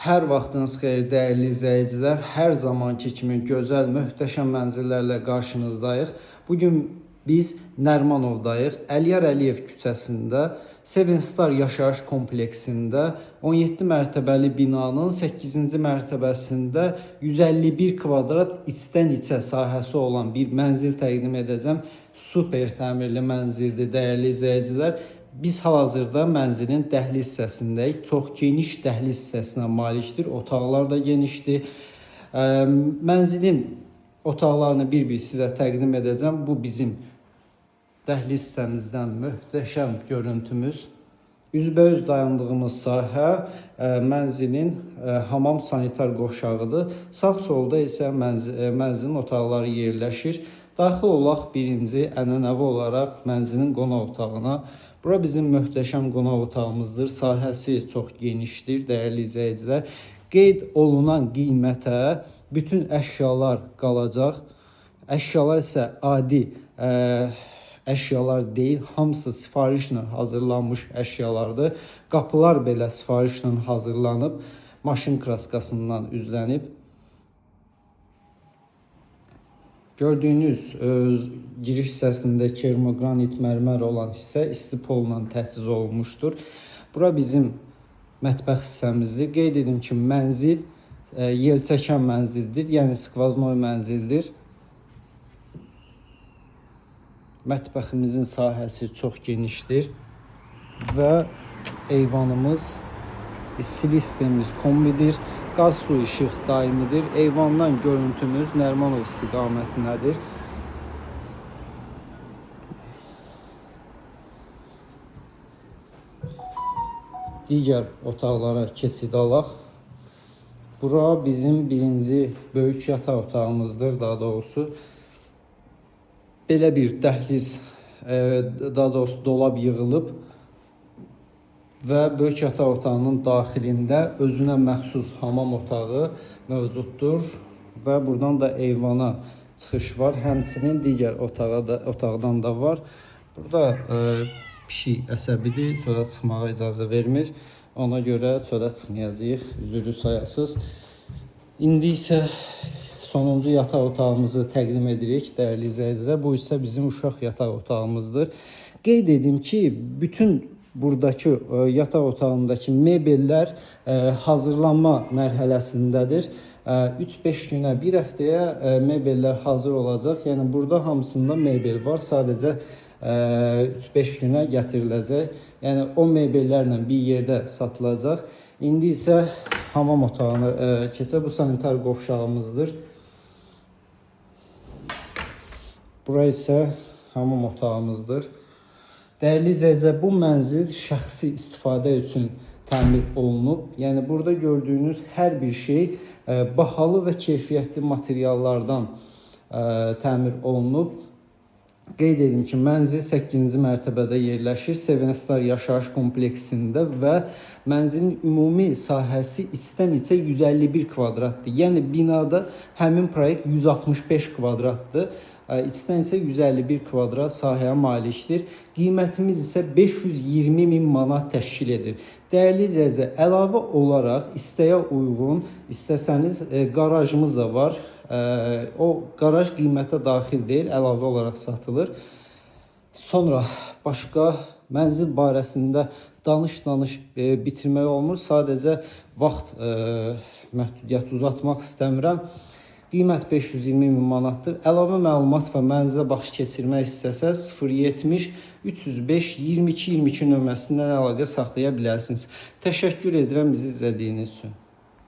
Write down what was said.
Hər vaxtınız xeyir dəyərli izləyicilər. Hər zamanki kimi gözəl, möhtəşəm mənzillərlə qarşınızdayıq. Bu gün biz Nərmanovdayıq. Əliyar Əliyev küçəsində Seven Star yaşayış kompleksində 17 mərtəbəli binanın 8-ci mərtəbəsində 151 kvadrat içdən içə sahəsi olan bir mənzil təqdim edəcəm. Super təmirli mənzildir dəyərli izləyicilər. Biz hal-hazırda mənzilin dəhliz hissəsindəyik. Çox geniş dəhliz hissəsinə malikdir. Otaqlar da genişdir. Mənzilin otaqlarını bir-bir sizə təqdim edəcəm. Bu bizim dəhliz hissəmizdən möhtəşəm görüntümüz. Üzbəüz dayandığımız sahə mənzilin hamam sanitar qovşağıdır. Sağ solda isə mənzilin otaqları yerləşir. Daxil olaq birinci ənənəvi olaraq mənzilin qonaq otağına. Bura bizim möhtəşəm qonaq otağımızdır. Sahəsi çox genişdir, dəyərli izləyicilər. Qeyd olunan qiymətə bütün əşyalar qalacaq. Əşyalar isə adi əşyalar deyil, hamısı sifarişlə hazırlanmış əşyalardır. Qapılar belə sifarişlə hazırlanıb, maşın kraskasından üzlənib. Gördüyünüz giriş hissəsində kermoqranit mərmər olan hissə istipolla təchiz olunmuşdur. Bura bizim mətbəx hissəmizdir. Qeyd edim ki, mənzil yelçəkən mənzildir, yəni skvaznoy mənzildir. Mətbəximizin sahəsi çox genişdir və eyvanımız, istilik sistemimiz kombidir. Qaz, su, işıq daimidir. Eyvandan görüntümüz Nərmanov istiqamətinədir. Digər otaqlara keçid alaq. Bura bizim birinci böyük yataq otağımızdır, daha doğrusu. Belə bir dəhliz, daha doğrusu dolab yığılıb və böyük yataq otağının daxilində özünə məxsus hamam otağı mövcuddur və buradan da eyvana çıxış var. Həmçinin digər otağa da, otaqdan da var. Burada pişik əsəbidir, çölə çıxmağa icazə vermir. Ona görə çölə çıxmayacağıq, üzürlü sayasız. İndi isə sonuncu yataq otağımızı təqdim edirik dəyərli izləyicilər. Bu isə bizim uşaq yataq otağımızdır. Qeyd edim ki, bütün buradakı yataq otağındakı mebellər hazırlanma mərhələsindədir. 3-5 günə, bir həftəyə mebellər hazır olacaq. Yəni burada hamısında mebel var. Sadəcə 3-5 günə gətiriləcək. Yəni o mebellərlə bir yerdə satılacaq. İndi isə hamam otağına keçək. Bu sanitar qovşağımızdır. Bura isə hamam otağımızdır. Dəyərli izləyicilər, bu mənzil şəxsi istifadə üçün təmir olunub. Yəni burada gördüyünüz hər bir şey bahalı və keyfiyyətli materiallardan təmir olunub. Qeyd edim ki, mənzil 8-ci mərtəbədə yerləşir, Seven Star yaşayış kompleksində və mənzilin ümumi sahəsi içdən içə 151 kvadratdır. Yəni binada həmin proyekt 165 kvadratdır. İçdən isə 151 kvadrat sahəyə malikdir. Qiymətimiz isə 520 min manat təşkil edir. Dəyərli izləyicilər, əlavə olaraq istəyə uyğun, istəsəniz qarajımız da var. O qaraj qiymətə daxil deyil, əlavə olaraq satılır. Sonra başqa mənzil barəsində danış-danış bitirmək olmur. Sadəcə vaxt məhdudiyyəti uzatmaq istəmirəm. Qiymət 520 min manatdır. Əlavə məlumat və mənzilə baxış keçirmək istəsəz 070 305 22 22 nömrəsindən əlaqə saxlaya bilərsiniz. Təşəkkür edirəm bizi izlədiyiniz üçün.